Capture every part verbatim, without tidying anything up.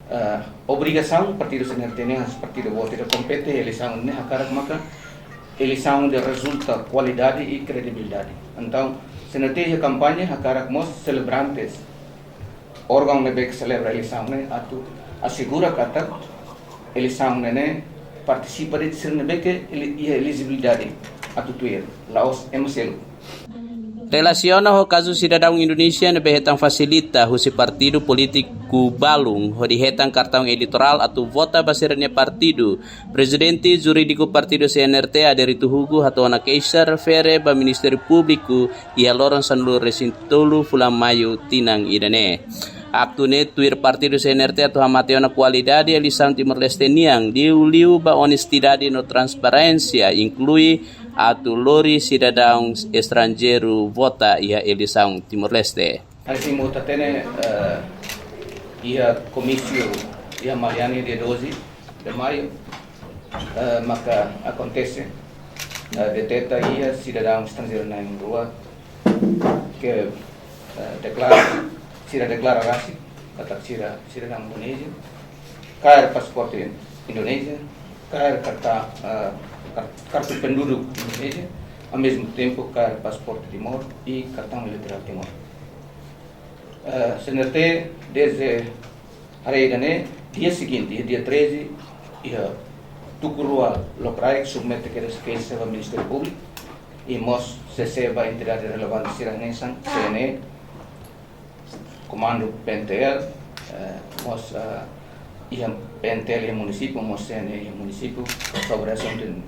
Eh, obrigasaun partidu C N R T ne'e, partidu boot ida kompete, eleisaun ne'e hakarak maka eleisaun ida rezulta kualidade i kredibilidade. Entaun, C N R T iha kampaña hakarak mós selebrantes, órgaun ne'ebé ke selebra eleisaun ne'e atu asegura katak eleisaun ne'e partisipa de'it sira ne'ebé ke eli-, iha elejibilidade atu tuir, la'ós ema seluk. Relasiona ho kazu sidadaun Indonézia ne'ebé hetan fasilita husi partidu polítiku balun hodi hetan kartaun eleitorál atu vota ba sira-nia partidu, Prezidente Jurídiku Partidu C N R T Ade Ritohugo hato'o ona keixa refere ba Ministériu Públiku iha loron sanulu-resin-tolu fulan Maiu tinan ida-ne'e. Aktu ne'e tuir partidu C N R T atu hamate ona kualidade eleisaun Timor-Leste nian, liuliu ba onestidade no transparénsia, inklui atu lori sidadaun estranjeiru vota iha eleisaun Timor-Leste. Ai simu ita hatene, eh, iha komísiu iha Maliani dia doze de Maiu, eh, maka akontese, eh, deteta iha sidadaun estranjeiru na'in rua ke, eh, deklara, sira deklara rasik katak sira sidadaun Indonézia, kaer pasaporte Indonézia, kaer karta, eh, kar-, kartu penduduk Indonézia, ao mesmo tempo kaer pasaporte Timor i kartaun eleitorál Timor. Eh, C N R T dezde haree ida-ne'e, dia seguinte, dia treze, iha tuku rua lokraik submete kedas keixa ba Ministériu Públiku i mós C C ba entidade relevante sira hanesan C N E, Komandu P N T L, eh, mós, eh, iha P N T L iha munisípiu, mós C N E iha munisípiu, sobre asuntu ne'e.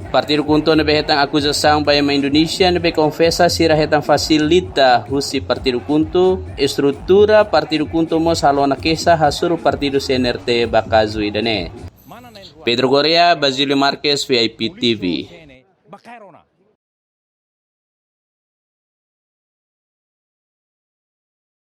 Partidu KHUNTO ne'ebé hetan akuzasaun ba ema Indonézia ne'ebé konfesa sira hetan fasilita husi partidu KHUNTO, estrutura partidu KHUNTO mós halo ona keixa hasoru partidu C N R T ba kazu ida-ne'e. Pedro Correa, Basílio Marques, V I P T V.